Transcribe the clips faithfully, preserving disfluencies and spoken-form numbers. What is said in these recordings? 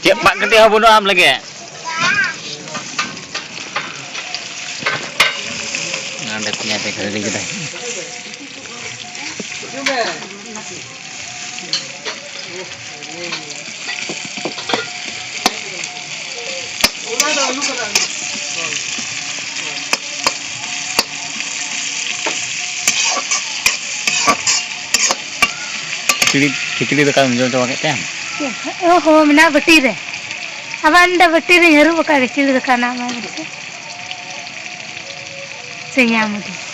ᱪᱮᱫ ᱯᱟᱜ ᱠᱟᱹᱴᱤᱡ ᱦᱚᱸ ᱵᱟᱹᱱᱩᱜᱼᱟ ᱟᱢ ᱞᱟᱹᱜᱤᱫ? ᱚᱸᱰᱮ ᱯᱮᱸᱭᱟᱡᱽ ᱮ ᱜᱷᱟᱹᱲᱤ ᱠᱮᱫᱟᱭ᱾ ᱠᱷᱤᱪᱲᱤ, ᱠᱷᱤᱪᱲᱤ ᱫᱟᱠᱟᱢ ᱡᱚᱢ ᱪᱟᱵᱟ ᱠᱮᱫ ᱛᱮ? ᱚ ᱦᱚᱸ, ᱢᱮᱱᱟᱜᱼᱟ ᱵᱟᱹᱴᱤ ᱨᱮ᱾ ᱟᱵᱟᱨ ᱚᱸᱰᱮ ᱵᱟᱹᱴᱤ ᱨᱮᱧ ᱦᱟᱹᱨᱩᱵ ᱟᱠᱟᱫ ᱠᱷᱤᱪᱲᱤ ᱫᱟᱠᱟ ᱚᱱᱟ ᱢᱟ ᱵᱟᱹᱴᱤ᱾ ᱥᱮ ᱧᱟᱢ ᱟᱹᱫᱤᱧ᱾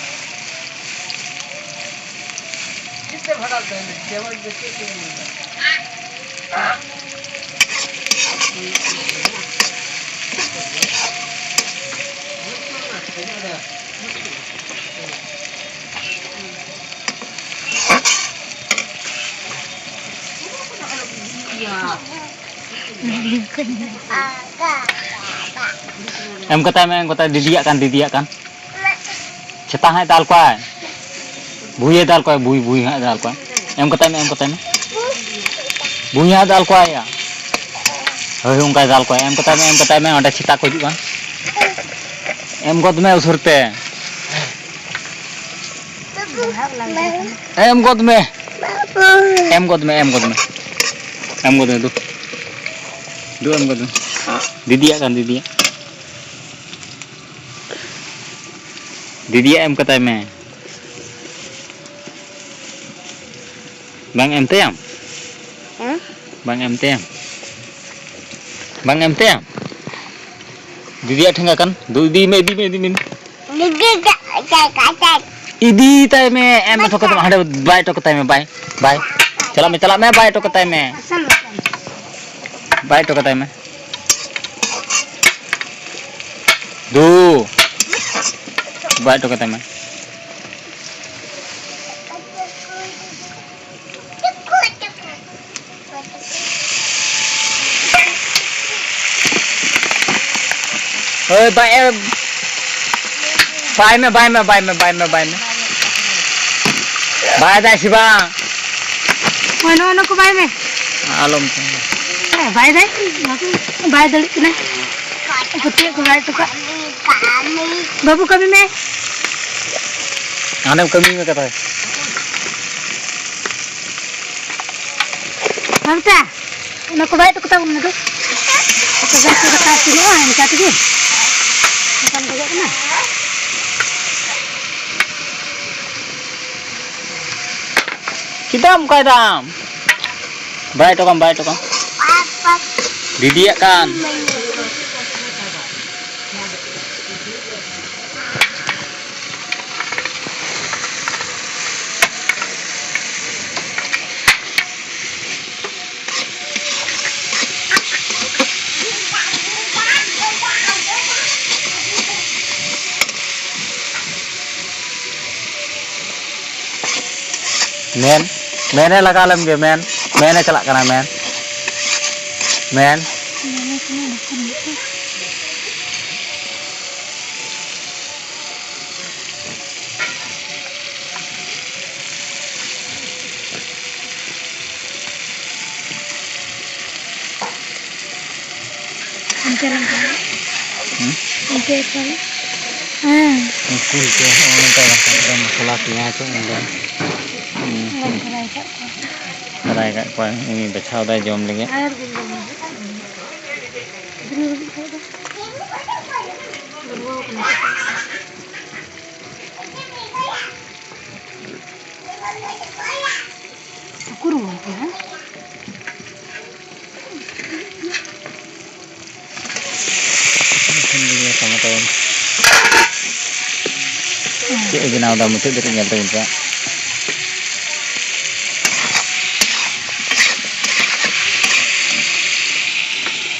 ᱮᱢ ᱠᱟᱛᱟᱭ ᱢᱮ, ᱮᱢ ᱠᱟᱛᱟᱭ, ᱫᱤᱫᱤᱭᱟᱜ ᱠᱟᱱ, ᱫᱤᱫᱤᱭᱟᱜ ᱠᱟᱱ᱾ ᱥᱮᱛᱟ ᱦᱟᱸᱜ ᱫᱟᱞ ᱠᱚᱣᱟᱭ, ᱵᱷᱩᱭᱮ ᱫᱟᱞ ᱠᱚᱣᱟᱭ, ᱵᱷᱩᱭ, ᱵᱷᱩᱭ ᱦᱟᱸᱜ ᱫᱟᱞ ᱠᱚᱣᱟᱭ᱾ ᱮᱢ ᱠᱟᱛᱟᱭ ᱢᱮ, ᱮᱢ ᱠᱟᱛᱟᱭ ᱢᱮ, ᱵᱷᱩᱭ ᱦᱟᱸᱜ ᱫᱟᱞ ᱠᱚᱣᱟᱭ᱾ ᱦᱳᱭ, ᱚᱱᱠᱟᱭ ᱫᱟᱞ ᱠᱚᱣᱟᱭ᱾ ᱮᱢ ᱠᱟᱛᱟᱭ ᱢᱮ, ᱮᱢ ᱠᱟᱛᱟᱭ ᱢᱮ, ᱚᱸᱰᱮ ᱥᱮᱛᱟ ᱠᱚ ᱦᱤᱡᱩᱜ ᱠᱟᱱ᱾ ᱮᱢ ᱜᱚᱫ ᱢᱮ ᱩᱥᱟᱹᱨ ᱛᱮ᱾ ᱮᱢ ᱜᱚᱫ ᱢᱮ᱾ ᱮᱢ ᱜᱚᱫ ᱢᱮ, ᱮᱢ ᱜᱚᱫ ᱢᱮ᱾ ᱮᱢ ᱜᱚᱫ ᱢᱮ, ᱫᱩ᱾ ᱫᱩ ᱮᱢ ᱜᱚᱫ ᱢᱮ᱾ ᱫᱤᱫᱤᱭᱟᱜ ᱠᱟᱱ, ᱫᱤᱫᱤᱭᱟᱜ᱾ ᱫᱤᱫᱤᱭᱟᱜ ᱮᱢ ᱠᱟᱛᱟᱭ ᱢᱮ᱾ ᱵᱟᱝ ᱮᱢ ᱛᱟᱭᱟᱢ? ᱦᱮᱸ? ᱵᱟᱝ ᱮᱢ ᱛᱟᱭᱟᱢ? ᱵᱟᱝ ᱮᱢ ᱛᱟᱭᱟᱢ? ᱫᱤᱫᱤᱭᱟᱜ ᱴᱷᱮᱸᱜᱟ ᱠᱟᱱ᱾ ᱫᱩ ᱤᱫᱤ ᱢᱮ, ᱤᱫᱤ ᱢᱮ, ᱤᱫᱤ ᱢᱮ᱾ ᱤᱫᱤ ᱛᱟᱭ ᱢᱮ, ᱮᱢ ᱦᱚᱴᱚ ᱠᱟᱛᱮ ᱦᱟᱸᱰᱮ ᱵᱟᱭ ᱦᱚᱴᱚ ᱠᱟᱛᱟᱭ ᱢᱮ, ᱵᱟᱭ, ᱵᱟᱭ᱾ ᱪᱟᱞᱟᱜ ᱢᱮ, ᱪᱟᱞᱟᱜ ᱢᱮ, ᱵᱟᱭ ᱦᱚᱴᱚ ᱠᱟᱛᱟᱭ ᱢᱮ᱾ ᱵᱟᱭ ᱦᱚᱴᱚ ᱠᱟᱛᱟᱭ ᱢᱮ᱾ ᱫᱩ, ᱵᱟᱭ ᱦᱚᱴᱚ ᱠᱟᱛᱟᱭ ᱢᱮ᱾ ᱳᱭ ᱵᱟᱭ ᱮ-, ᱵᱟᱭ ᱢᱮ, ᱵᱟᱭ ᱢᱮ, ᱵᱟᱭ ᱢᱮ, ᱵᱟᱭ ᱢᱮ, ᱵᱟᱭ ᱢᱮ᱾ ᱵᱟᱭ ᱫᱟᱭ ᱥᱮ ᱵᱟᱝ? ᱱᱚᱜᱼᱚ ᱱᱚᱣᱟ ᱠᱚ ᱵᱟᱭ ᱢᱮ᱾ ᱟᱞᱚᱢ ᱛᱟᱦᱮᱸ᱾ ᱮ, ᱵᱟᱭ ᱫᱟᱲᱮᱭᱟᱜ ᱠᱟᱱᱟ᱾ ᱵᱟᱭ ᱫᱟᱲᱮᱭᱟᱜ ᱠᱟᱱᱟ᱾ ᱯᱟᱹᱴᱭᱟᱹ ᱠᱚ ᱵᱟᱭ ᱦᱚᱴᱚ ᱠᱟᱜ᱾ ᱵᱟᱹᱵᱩ, ᱠᱟᱹᱢᱤ ᱢᱮ᱾ ᱦᱟᱱᱮᱢ ᱠᱟᱹᱢᱤ ᱢᱮ ᱠᱟᱛᱷᱟ᱾ ᱢᱟᱢᱛᱟ, ᱚᱱᱟ ᱠᱚ ᱵᱟᱭ ᱦᱚᱴᱚ ᱠᱟᱛᱟ ᱵᱚᱱ ᱢᱮ ᱫᱩ᱾ ᱛᱚᱵᱮ ᱪᱮᱫ ᱞᱮᱠᱟ ᱥᱮᱱᱚᱜᱼᱟ, ᱤᱱᱠᱟ ᱛᱮᱜᱮ᱾ ᱚᱱᱠᱟᱢ ᱜᱚᱡᱚᱜ ᱠᱟᱱᱟ᱾ ᱪᱮᱫᱟᱜ ᱚᱱᱠᱟᱭ ᱫᱟᱢ? ᱵᱟᱭ ᱦᱚᱴᱚ ᱠᱟᱢ, ᱵᱟᱭ ᱦᱚᱴᱚ ᱠᱟᱢ᱾ ᱨᱤᱰᱤᱭᱟᱜ ᱠᱟᱱ᱾ ᱢᱮᱱ, ᱢᱮᱱᱮ ᱞᱟᱜᱟᱣ ᱞᱮᱢ ᱜᱮ, ᱢᱮᱱ, ᱢᱮᱱᱮ ᱪᱟᱞᱟᱜ ᱠᱟᱱᱟ, ᱢᱮᱱ, ᱢᱮᱱ᱾ ᱚᱱᱛᱮ ᱨᱮ ᱦᱩᱸ? ᱚᱱᱛᱮ ᱨᱮ᱾ ᱦᱮᱸ᱾ ᱩᱱᱠᱩ ᱠᱚ ᱦᱚᱸᱜᱼᱚ ᱱᱚᱝᱠᱟ ᱠᱟᱛᱮ ᱫᱚ ᱢᱚᱥᱞᱟ ᱯᱮᱸᱭᱟᱡᱽ ᱠᱚ ᱮᱢ ᱞᱮ᱾ ᱦᱩᱸ᱾ ᱵᱟᱹᱧ ᱵᱟᱲᱟᱭ ᱟᱠᱟᱫ ᱠᱚᱣᱟ᱾ ᱵᱟᱲᱟᱭ ᱟᱠᱟᱫ ᱠᱚᱣᱟ, ᱩᱱᱤ ᱵᱟᱪᱷᱟᱣ ᱫᱟᱭ ᱡᱚᱢ ᱞᱟᱹᱜᱤᱫ᱾ ᱟᱨ ᱵᱟᱹᱧ ᱡᱚᱢ ᱞᱟᱹᱜᱤᱫ᱾ ᱜᱤᱫᱽᱨᱟᱹ ᱞᱟᱹᱜᱤᱫ ᱠᱷᱟᱡ ᱫᱚ ᱜᱚᱲᱚ ᱠᱟᱱᱟ᱾ ᱩᱠᱩᱨ ᱵᱚᱞᱛᱮ, ᱦᱮᱸ? ᱴᱟᱢᱟᱴᱳᱞ᱾ ᱪᱮᱫ ᱮ ᱵᱮᱱᱟᱣ ᱮᱫᱟ ᱢᱩᱪᱟᱹᱫ ᱫᱷᱟᱹᱨᱤᱡ ᱧᱮᱞ ᱛᱟᱵᱚᱱ ᱯᱮ᱾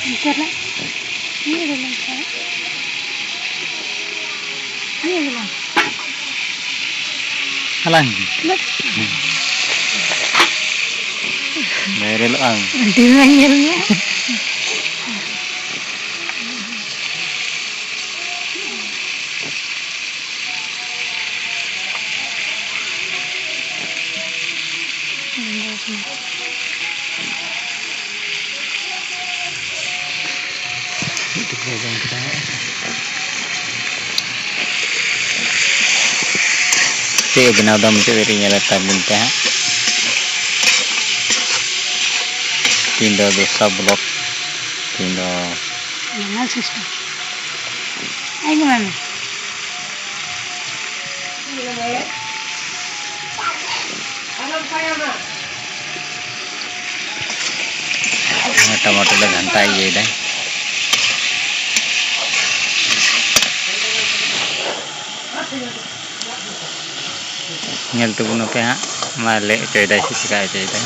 ᱤᱱᱠᱟᱹ ᱱᱟᱜ ᱱᱤᱭᱟᱹ ᱫᱚ ᱱᱚᱝᱠᱟ᱾ ᱱᱤᱭᱟᱹ ᱫᱚ ᱵᱟᱝ᱾ ᱦᱟᱞᱟᱝ᱾ ᱵᱟᱭᱨᱟᱞᱚᱜ ᱟᱢ᱾ ᱟᱹᱰᱤ ᱢᱚᱡᱽ ᱧᱮᱞ ᱢᱮ᱾ ᱪᱮᱫ ᱮ ᱵᱮᱱᱟᱣ ᱫᱟ ᱢᱩᱪᱟᱹᱫ ᱨᱮ ᱧᱮᱞ ᱛᱟᱵᱚᱱ ᱯᱮ ᱦᱟᱸᱜ᱾ ᱛᱤᱦᱤᱧ ᱫᱚ ᱫᱚᱥᱨᱟ ᱵᱞᱚᱜ, ᱛᱤᱦᱤᱧ ᱫᱚ ᱱᱟᱱᱟ ᱥᱤᱥᱴᱮᱢ᱾ ᱟᱭ ᱜᱮ ᱢᱟᱢᱤ᱾ ᱴᱟᱢᱟᱴᱳ ᱞᱮ ᱜᱷᱟᱱᱴᱟ ᱤᱭᱟᱹᱭᱮᱫᱟ᱾ ᱧᱮᱞ ᱛᱟᱵᱚᱱ ᱟᱯᱮ ᱦᱟᱸᱜ, ᱢᱟ ᱞᱮ ᱦᱚᱪᱚᱭᱮᱫᱟᱭ ᱥᱮ ᱪᱤᱠᱟ ᱦᱚᱪᱚᱭᱮᱫᱟᱭ᱾